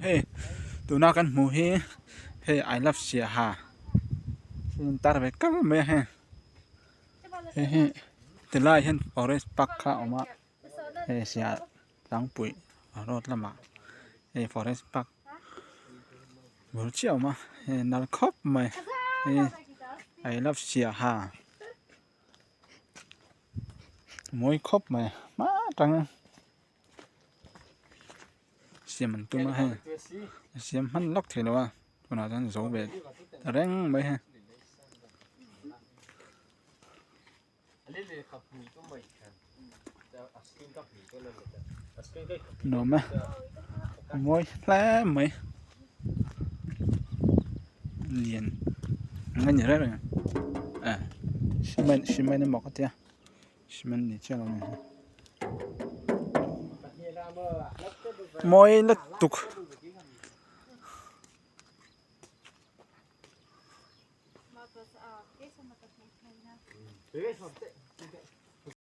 Hei tuna kan hmuh hi hei I love Siaha in tar ve kal mai a hei hei hi tilai hian forest park kha a awm a hei Siaha tlangpui road lamah hei forest park bul chiah a awm a hei nal khawp mai hei I love Siaha mawi khawp mai hma atangin. Siam an tum a hei siam hman lawk thei lo a tunah chuan zo ve ta reng mai hei. Nuam e a mawi hle mai lian eng a ni reng reng a cement cement emaw ka tia. Cement ni chiah lo ni hi mawi lutuk.